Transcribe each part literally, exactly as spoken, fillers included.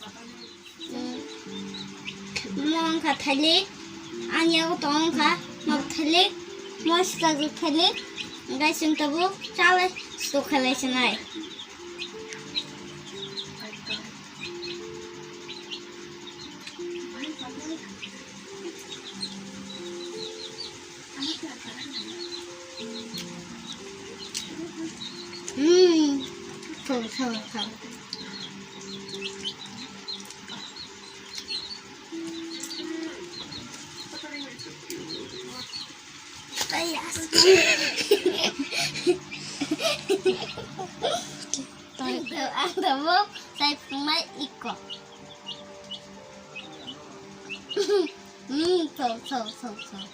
Mo wngkha thailik, ani yago tong wngkha nok thailik, mo swkang thailik, hwnkhe chwng tabuk chalai stok khalai swnai. Hmm. Thong, thong, thong. Ang tabuk sai phungnai iko. Hmm, thong, thong, thong, thong.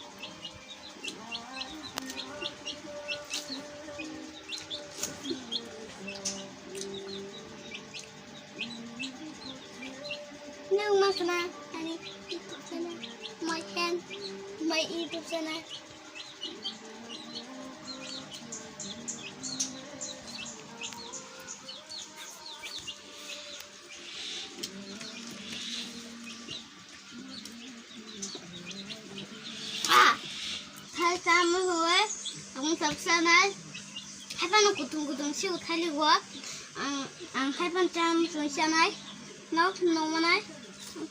Nang ma sana ani YouTube channel, my channel, my YouTube channel. Ah, thai chama huwe, ang sabsa nai. Hai phano kutung kutung si uthali go. Ang, ang hai phan cham sung sanai. Nok no manai.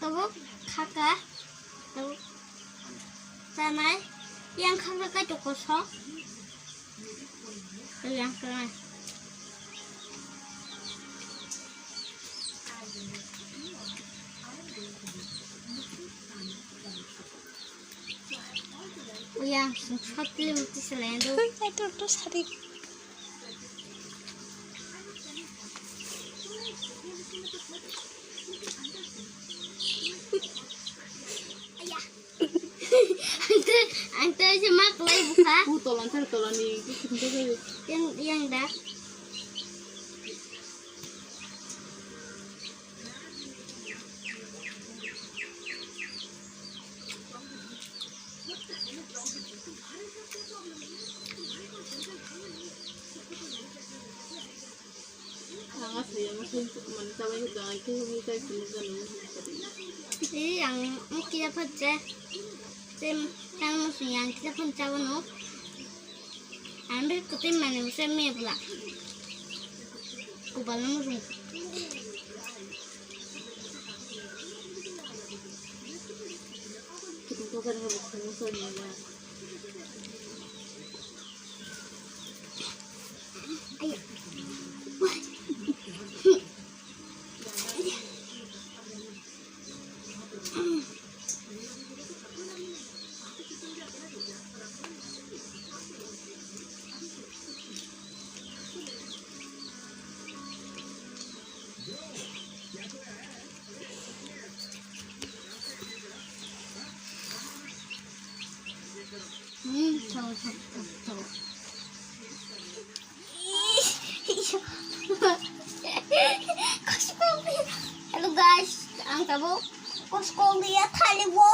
Tabuk khaka. Tabuk sanai. Yang khaka kai to koso. Yang sanai. Uya, sotli uti selain tu. Hui, itu tu sari. Ayah. Ang tu, ang tu cuma kelai buka. Ku tolan sar tolan ni, ku kita tu. Yang, yang dah. Eh, ang kira phat je. Tem, tang mo sing yang kira phat jabo no. Ang be kutin mane mo se me bla. Kubal no mo sing. Hmm, thaw, thaw, thaw, thaw. Hello guys, ang tabuk Costco dia thali bo.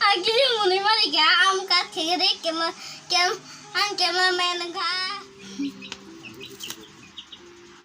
Agili muni mari ga am ka thege de kema kem an cameraman ga.